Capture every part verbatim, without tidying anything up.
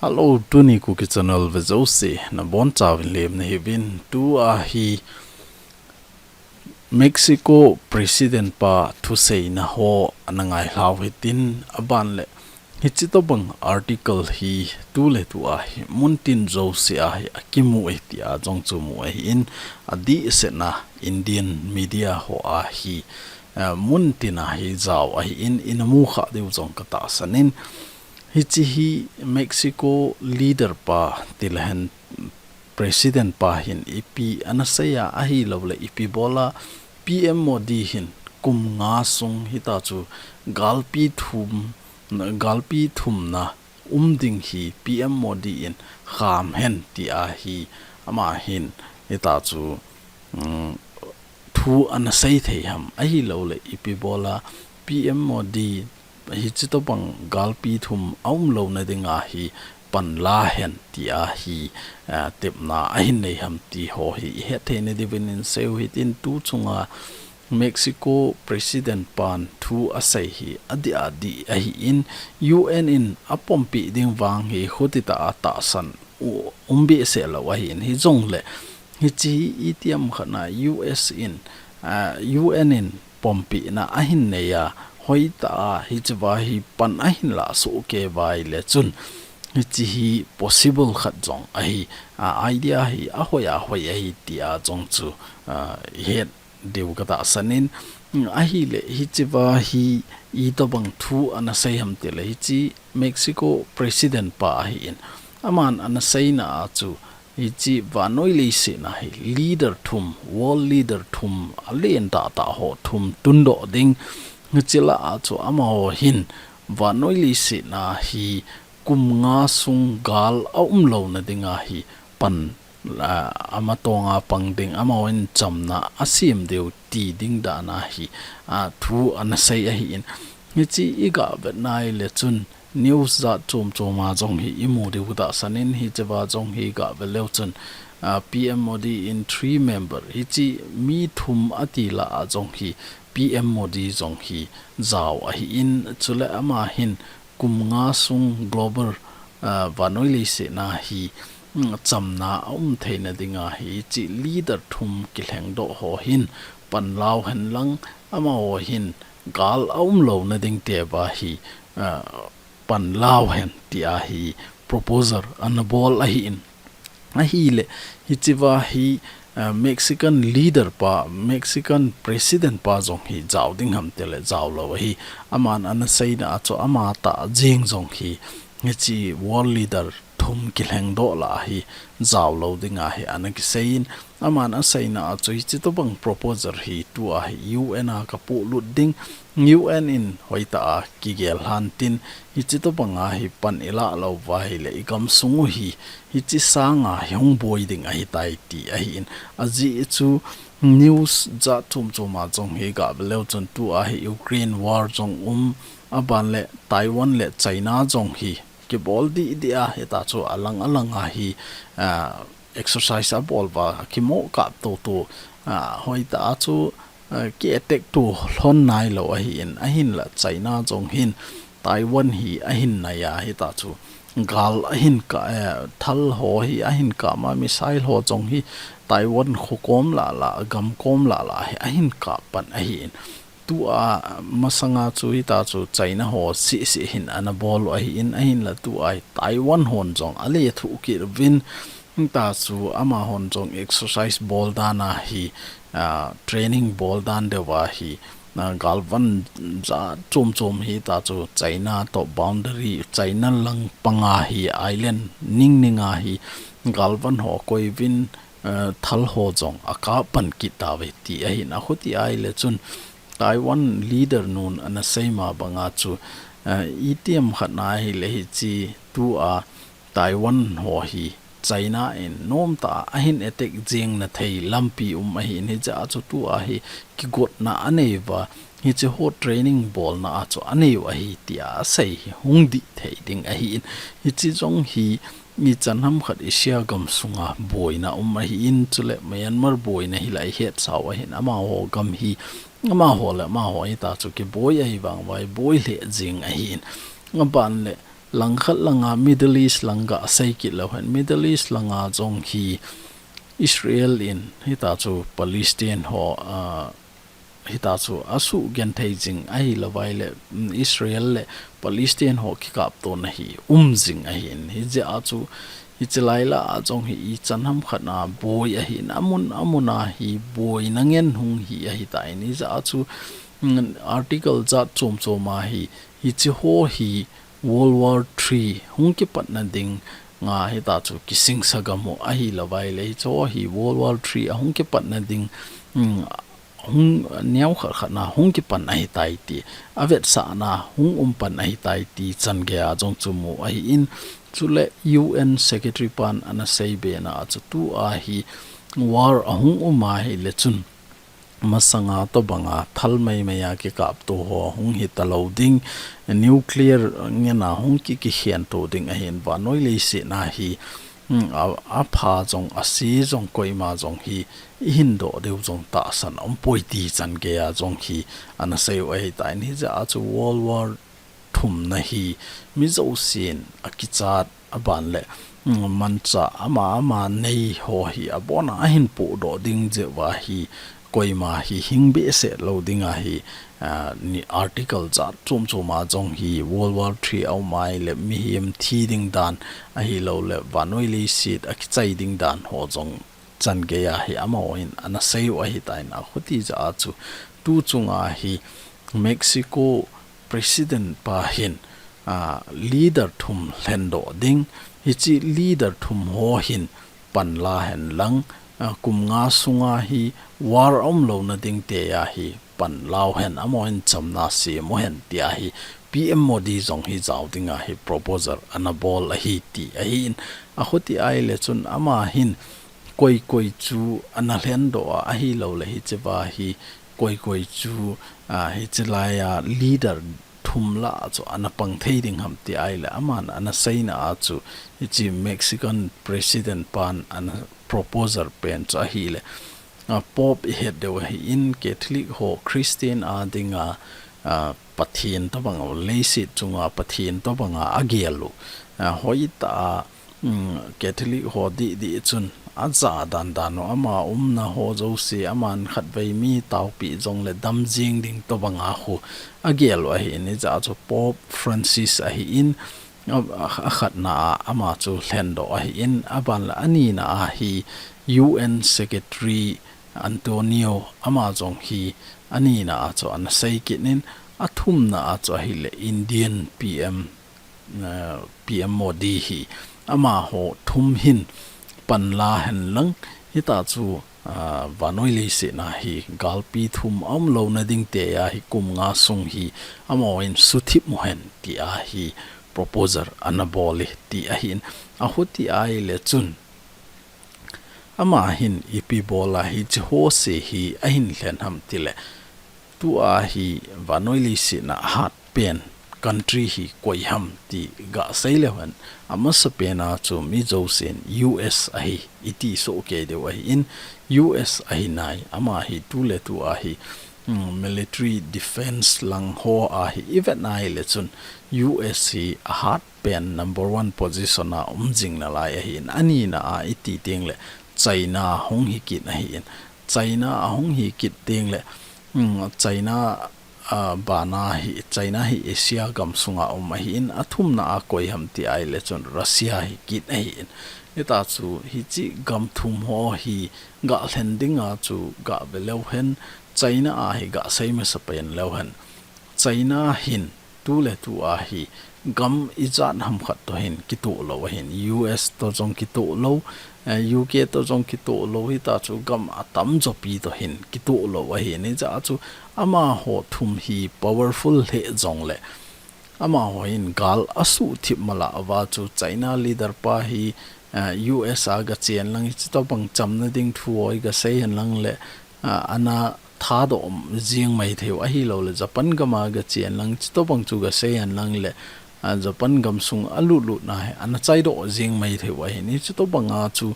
Hello, tuni Kuki Channel vejouse nabonchauvin lemna hiuvin. Tua hi Mexico President pa thuseina ho ana ngailhau hitin, aban le hiche tobang article hi tuletua hi muntin jousea hi akimu e tia jong chu mu ahin, adehsetna Indian media hoa hi, eh, muntina hi jao ahin, ina mukhah diu jong katahsanin. Hiche hi Mexico leader pa tilehen President pa hin ipi ana seiya ahilouleh ipi bola P M Modi hin kum nga sung hitachu galpi thum, galpi thumna um ding hi P M Modi in kham hen tia hi ama hin hitachu, um, thu ana seithei ham ahilouleh ipi bola P M Modi hiche tobang galpi thum aumlouna dinga hi panla hen tia hi, ah, tepna ahin nei ham ti ho hi ihetthei nadiuvin inseiu hitin, tu chunga Mexico President pan thu asei hi adih adih ahin, U N in apompeh ding vang hi khutitah a tahsan u-, um behseh lou ahin, hijongle hiche hi itiham khatna U S in, ah, U N in pompehna ahin neiya, hoitah a hicheva hi pan ahin lahsoh kei uva ahile chun hiche hi possible khat jong ahi, ah, idea hi ahoi ahoi ahi tia jong chu, ah, ihet diu katahsanin, ahile hicheva hi itobang thu ana sei ham tile hiche Mexico President pa ahin, aman ana seina a chu hiche vannoi leiset a hi leader thum, world leader thum, alen tahtah ho thum tundoh ding, hiche lah a chu amaho hin vannoi leiset a hi kum nga sung gal aumlouna dinga hi pan, ah, amatonga pang ding, amahon chamna asem diu ti ding dan a hi, ah, thu ana sei ahin. Hiche iga vetna ahile chun news jat chom chom a jong hi imu diu katahsanin, hicheva jong hi iga vet leu chun, ah, P M Modi in three member, hiche mi thum ati lah a jong hi P M Modi jong hi jao ahin, chule ama hin kum nga sung global, ah, vannoi leiset a hi, mm, chamna aum theina dinga hiche leader thum kilhengdoh ho hin panlau hen lang, amaho hin gal aumlouna ding teva hi, ah, panlau hen tia hi proposal ana bol ahin. Ahile hicheva hi, ah, Mexican leader pa, Mexican President pa jong hi jao ding ham tile jao lou ahi. Aman ana seina a chu ama tah jeng jong hi, hiche world leader thum kilhengdoh lah a hi jao lou dinga hi ana kiseiyin, aman aseina a chu hiche tobang proposal hi tua hi U N a kapolut ding, U N in hoitah a kigel lhan tin, hiche tobanga hi pan ilah lou uva ahile igamsung u hi hiche sanga hi hung boi ding ahitai ti ahin, ajeh chu news jat chom chom a jong hi ga vet leu chun tua hi Ukraine war jong um, aban le Taiwan le China jong hi kibol dih dih a, hitachu alang alang a hi, ah, exercise abol uva, kimo kap toto, ah, hoitah a chu, ah, ki attack to lhon nailou ahin, ahinla China jong hin Taiwan hi ahin naiya, hitachu gal ahin ka, eh, thal ho hi ahin kap ma, missile ho jong hi Taiwan kho kom lah lah, gam kom lah lah hi ahin kap pan ahin. Tua masanga chu hitachu China ho seh seh hin ana bol u ahin, ahinla tua hi Taiwan hon jong alethuh kit uvin, hitachu amahon jong exercise bol dan a hi, ah, training bol dan deuva hi, ah, galvan jat chom chom hitachu China to boundary, China lang panga hi island ning ning a hi galvan ho akoi uvin, eh, thal ho jong akap pan kit tauve ti ahin, akhuti ahile chun Taiwan leader nun ana sei ma banga chu, eh, itiham khatna ahile hiche tua Taiwan ho hi China in nomtah a ahin attack jeng na thei lampi um ahin, hijeh a chu tua hi kigotna anei uva, hiche ho training bolna a chu anei u ahi tia asei hi hung dih thei ding ahin, hiche jong hi ichan ham khat Asia gamsunga boina um ahin, chule Myanmar boina hi la ihet sau ahin, amaho gam hi, amaho le amaho hitachu kiboi ahi vang uva, boi lheh jeng ahin. Aban le Langkhat langa Middle East lang gasei kit leu hen, Middle East langa jong hi Israel in hitachu Palestine ho, ah, hitachu asugenthei jing ahilouva ahile, mm, Israel le Palestine ho kikaptona hi um jing ahin. Hijeh a chu, hiche lai lah a jong hi ichan hamkhat na boi ahin, amun, amun a hi boina ngen hung hi ahitan. Hijeh a chu, mm, article jat chom chom a hi, hiche ho hi World War Three hung kipatna dinga hitachu kisingsa gam u ahilouva ahile, hiche ho hi World War Three ahung kipatna ding, mm, hung neo khat khat na hung kipan ahitai ti, avetsahna hung um pan ahitai ti chan gei a jong chu mu ahin, chule U N Secretary pan ana seibe na a chu tua hi war ahung um ahile chun, masanga tobanga thal mai mai a kikapto ho hung hita lou ding, nuclear ngen a hung ki, kikhen to ding ahin, vannoi leiset na hi, mm, a, apha jong, ase jong, koima jong hi ihin doh diu jong tahsan aumpoi ti chan gei a jong hi ana sei u ahitan. Hijeh a chu World War Thumna hi mi jousen akichat, aban le, mm, manchah ama ama nei ho hi abon a ahin pohdoh ding jeh uva hi koima hi hing behseh lou ding ahi, ah, ni article jat chom chom a jong hi World War Three aum ahile mihem thi ding dan ahilouleh vannoi leiset akichai ding dan ho jong chan gei a hi amahon ana sei u ahitan, akhuti jeh a chu tu chunga hi Mexico President pa hin, ah, leader thum lhendoh ding, hiche leader thum ho hin panla hen lang, ah, kum nga sunga hi war aum louna ding tia hi panlau hen, amahon chamna sem u hen tia hi P M Modi jong hi jao dinga hi proposal ana bol ahi ti ahin, akhuti ahile chun ama hin koi koi chu ana lhendoh a, ahilouleh hicheva hi koi koi chu, ah, hiche lai a leader thum lah a chu ana pang thei ding ham ti ahile, aman ana seina a chu hiche Mexican President pan ana proposal pen chu ahile, ah, Pope ihet diu ahin, Catholic ho Christian a dinga, ah, Pathen tobanga, leiset chunga Pathen tobanga agel u, ah, hoitah a, um, Catholic ho dih dih chun aja dan dan u, ama umna ho jouse, aman khatvei mi taopi jongle dam jing ding tobanga khu agel u ahin, hijeh a chu Pope Francis ahin, a, a, akhatna a ama chu lhendoh ahin, aban le anina a hi U N Secretary Antonio, ama jong hi anina a chu ana sei kit in, athumna a chu ahile Indian P M, eh, P M Modi hi, amaho thum hin panla hen lang, hitachu, ah, vannoi leiset na hi galpi thum aum louna ding tia hi kum nga sung hi amahon suthip u hen tia hi proposal ana bol e ti ahin, akhuti ahile chun ama hin ipi bol a hiche ho se hi ahin lhen ham tile, tua hi vannoi leiset na ahat pen country hi koi ham ti gasei leu hen, amasapen a chu mi jousen U S ahi iti soh kei diu ahin, U S ahi nai, ama hi tuletu a hi, mm, military defense lang ho a hi ivet nai le chun U S hi ahat pen number one position a um jing nalai ahin, anina a iti tengle China hung hi kit ahin, China ahung hi kit tengle, mm, China, ah, bana hi, China hi Asia gam sunga um ahin, athumna a koi ham ti ahile chun Russia hi kit ahin. Hitachu hiche gam thum ho hi galhen dinga chu gave leu hen, China a hi gasei masapen leu hen, China hin tuletu a hi gam ijat hamkhat toh hin kitoh lou ahin, U S toh jong kitoh lou, eh, U K toh jong kitoh lou, hitachu gam atamjopi toh hin kitoh lou ahin, hijeh a chu amaho thum hi powerful lheh jongle, amaho hin gal asuhthip mala uva chu China leader pa hi, eh, U S a gachen lang, hitobang chamna ding thu ho hi gasei hen lang le, ah, ana thadoh jing mai thei u, ahilouleh Japan gam a gachen lang, hitobang chu gasei hen lang le, ah, Japan gam sung alut lut na hi ana chaidoh jing mai thei u ahin, hitobang a chu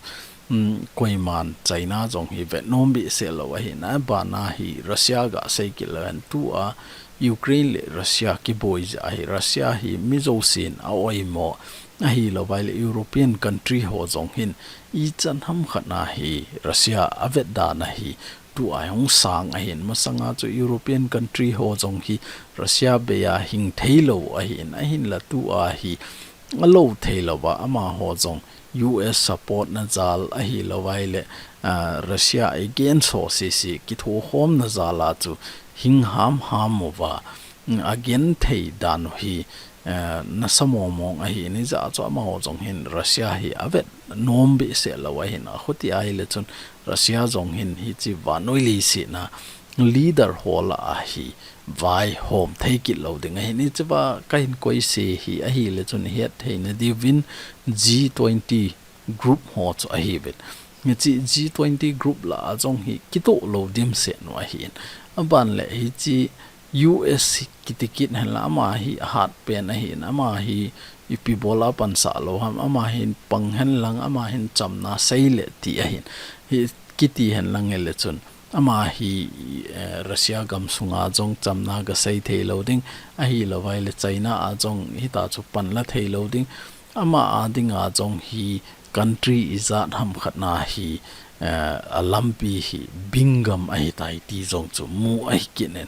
um, koiman China jong hi vetnom behseh lou ahin, abana hi Russia gasei kit leu hen tua Ukraine le Russia kiboi jeh a hi Russia hi mi jousen a oimo ahilou vaile European country ho jong hin ichan hamkhat na hi Russia avet dan ahi tua hung sang ahin, masanga chu European country ho jong hi Russia bei a hing theilou ahin, ahinla tua hi alou theilouva amaho jong U S support na jal ahilou vaile, ah, Russia against ho sese kithokhom na jal a chu hing hamham uva, mm, agenthei dan u hi, eh, nasa mongmong ahin, hijeh a chu amaho jong hin Russia hi avetnom behseh lou ahin, akhuti ahile chun Russia jong hin hiche vannoi leiset na leader ho lah a hi vaihom thei kit lou ding ahin, hichea kahin koise hi ahile chun ihet theina diuvin G twenty group ho chu ahiuvin. Hiche G twenty group lah a jong hi kitoh lou dimset u ahin. Aban le hiche U S hi kiti kit henlang ama hi ahat pen ahin, ama hi ipi bol a pansah lou ham, ama hin pang henlang, ama hin chamna sei le ti ahin. Hi kiti henlang ile chun ama hi, eh, Russia gamsunga jong chamna gasei thei lou ding, ahilou vaile China a jong hita chu panla thei lou ding, ama a dinga jong hi country ijat hamkhat na hi, eh, alampi hi bing gam ahitai ti jong chu mu ahi kit in.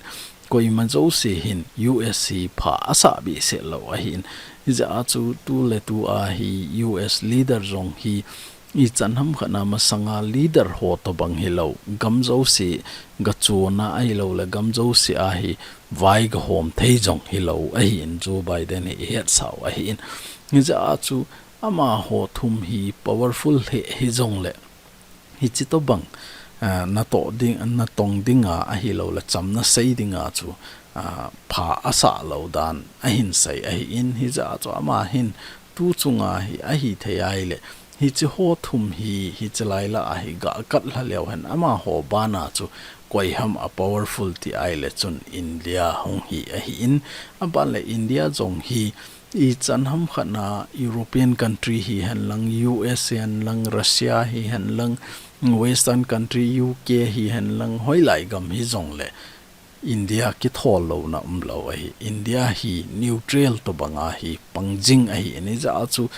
Koima jouse hin U S hi pha asah behseh lou ahin. Hijeh a chu tuletua hi U S leader jong hi ichan hamkhat na masanga leader ho tobang hilou, gam jouse gachonna ahilou le gam jouse a hi vai gahom thei jong hilou ahin, Joe Biden hi ihetsau ahin. Hijeh a chu amaho thum hi powerful hi, hijongle hiche tobang, ah, natoh ding, natong dinga ahilou le chamna sei dinga chu, ah, pha asah lou dan ahin sei ahin, hijeh a chu ama hin tu chunga hi ahithei ahile hiche ho thum hi, hiche lai lah a hi gakah lha leu hen amaho bana chu koiham a powerful ti ahile chun India hung hi ahin, aban le India jong hi ichan hamkhat na European country hihen lang, U S hihen lang, Russia hihen lang, Western country, U K hihen lang, hoilai gam hijongle India kithol louna umlou ahi. India hi neutral tobang a hi pangjing ahin, hijeh a chu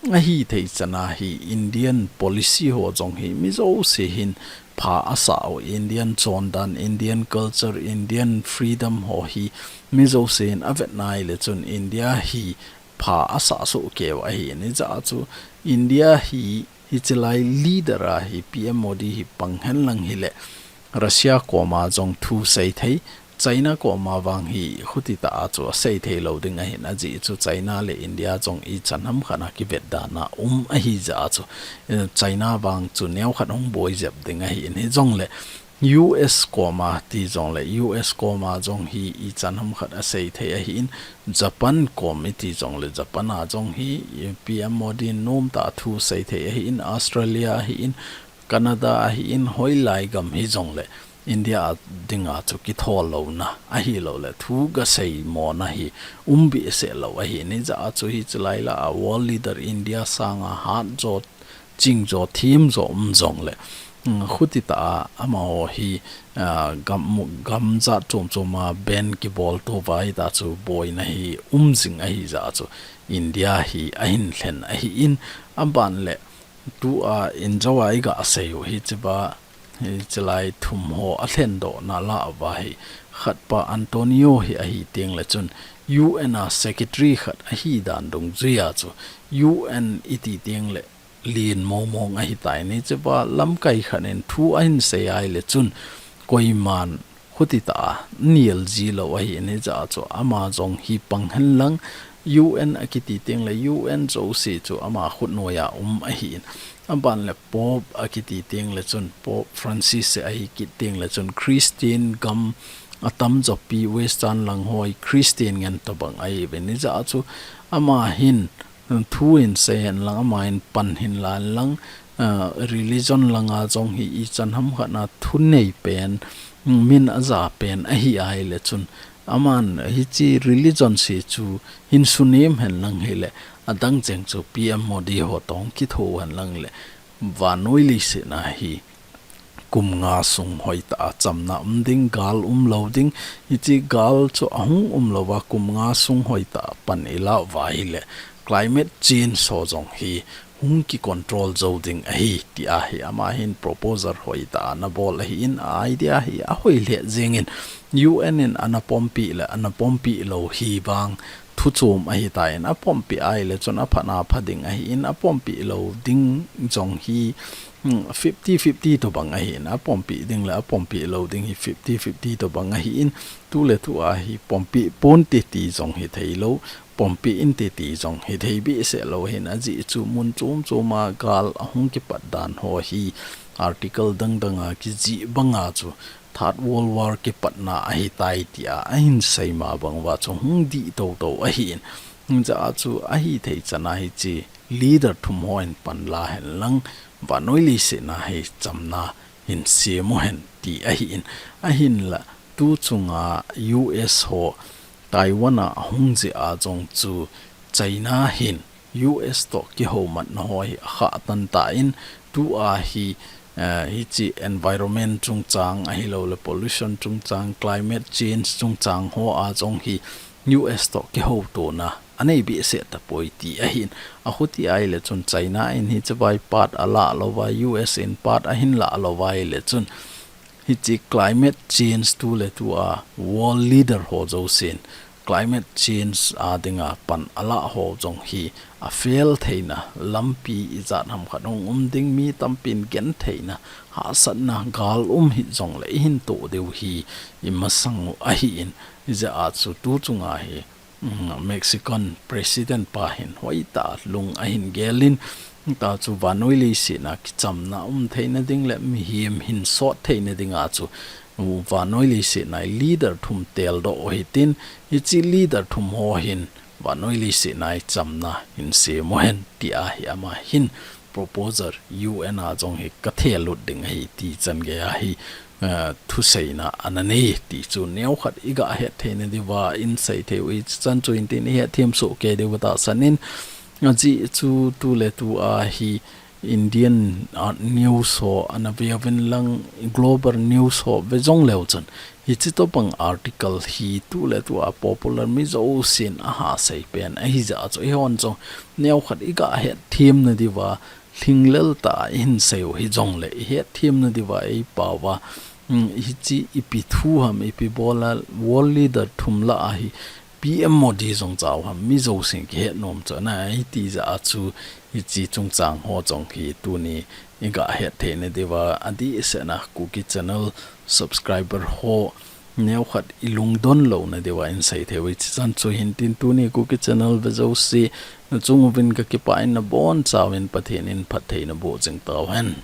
ahithei chan a hi Indian policy ho jong hi mi jouse hin pha asah u, Indian chondan, Indian culture, Indian freedom ho hi mi jouse hin avet nai le chun India hi pha asah soh keu ahin, hijeh a chu India hi hiche lai leader a hi P M Modi hi pang henlang hile Russia koma jong thu sei thei, China koma vang hi khuti tah a chu asei thei lou ding ahin, ajeh chu China le India jong ichan hamkhat na kivet dan a um ahijeh a chu, eh, China vang chu neokhat hung boi jep ding ahin, hijongle U S koma ti jongle U S koma jong hi ichan hamkhat asei thei ahin, Japan kom iti jongle Japan a jong hi P M Modi nomtah thu sei thei ahin, Australia ahin, Canada ahin, hoilai gam hijongle India a dinga chu kithol louna ahilou le thu gasei mona hi um behseh lou ahin, hijeh a chu hiche lai lah a world leader India sanga hat jo, ching jo, thim jo um jongle, mm, khuti tah a amaho hi, ah, gam, gam jat chom chom a ban kibol tou vai ta chu boina hi um jing ahijeh a chu India hi ahin lhen ahin, aban le tua injo a iga sei u hichea, hiche lai thum ho alhen dohna lah uva hi khatpa Antonio hi ahi teng le chun U N a secretary khat ahi dan dungjuia chu U N iti teng le lien mongmong ahitai, hichea lamkai khat in thu ahin sei ahile chun koiman khuti tah a niel ji lou ahin, hijeh a chu ama jong hi pang henlang U N akiti teng le U N jouse chu ama khutnoiya um ahin, aban le Pope akiti teng le chun Pope Francis ahi kit teng le chun Christian gam atam jopi Western lang ho hi Christian ngen tobang ahiuvin, hijeh a chu ama hin thu hin sei henlang, ama hin pan hin la henlang, ah, religion langa jong hi ichan hamkhat na thunei pen, min aja pen ahi ahile chun, aman hiche religion se chu hin sunem henlang hile, adang cheng chu P M Modi ho toh kitho henlang le, vannoi leiset a hi kum nga sung hoitah a chamna um ding, gal um lou ding, hiche gal chu ahung um louva kum nga sung hoitah a pan ilah uva ahile climate change ho jong hi hung ki control jou ding ahi, tia hi ama hin proposal hoitah a ana bol ahin, a idea hi ahoi lheh jengin U N in ana pompi le ana pompi lou hi vang thu chom ahitan, apompi ahile chun aphat na pha ding ahin, apompi lou ding jong hi, hmm, fifty fifty tobang ahin, apompi ding le apompi lou ding hi fifty fifty tobang ahin, tuletu a hi pompi ponte ti jong hithei lou, pompi inte ti jong hithei behseh lou ahin, ajeh chu mun chom chom a gal ahung kipat dan ho hi article dang dang a kijih banga chu Third World War kipatna ahitai tia ahin sei ma bang uva chu hung dih tou tou ahin. Hijeh a chu ahithei chan a hiche leader thum hon pan la hen lang, vannoi leiset a hi chamna hin sem u hen ti ahin. Ahinla tu chunga U S ho Taiwan a ahung jeh a jong chu China hin U S toh kihoumatna ho hi akhah tan tan, tua hi, eh, hiche environment chungchang ahilou le pollution chungchang, climate change chungchang ho a jong hi U S toh kihoutona anei behseh tapoi ti ahin. Achuti ahile chun China in hiche vai part alah louva, U S in part ahin lah louva ahile chun hiche climate change tuletu a world leader ho jousen climate change a dinga pan alah ho jong hi a fail theina lampi ijat ham khat hung um ding, mi tampin gentheina, hahsatna, gal um hih jongle ihin toh diu hi imasang u ahin, hijeh a chu tu chunga hi, um, Mexican President pa hin hoitah lung ahin gelin, ta chu vannoi leiset a kichamna um theina ding le mihem hinsot theina dinga chu vannoi leiset a leader thum teldoh u hitin, hiche leader thum ho hin vannoi leiset a chamna hin sem u hen tia hi ama hin proposal U N a jong hi kathe lut ding ahi ti chan gei a hi, eh, thuseina ana nei ti chu neokhat iga het theina diuva in sei thei u, hichan chu hitin ihet them soh kei diu katahsan in, ajeh chu tuletu a hi Indian, ah, news ho ana ve uvin lang, global news ho ve jong leu chun hiche tobang article hi tuletu a popular mi jousen aha sei pen ahijeh a chu eihon jong neokhat iga het themna diuva lhinglel tah a ihin sei u hijongle ihet themna diuva eipao va, um, hiche ipi thu ham, ipi bol a world leader thum lah a hi P M Modi jong chau ham, mi jousen kihet nom chu ana hi, tijeh a chu hiche chungchang ho jong hi tuni iga het theina diuva adehset a Kuki Channel subscriber ho neokhat ilungdon louna diuva in sei thei u hiche chan chu hitin, tuni Kuki Channel ve jouse nachung uvin kakipah in, nabonchauvin Pathen in phatthei naboh jing tauhen.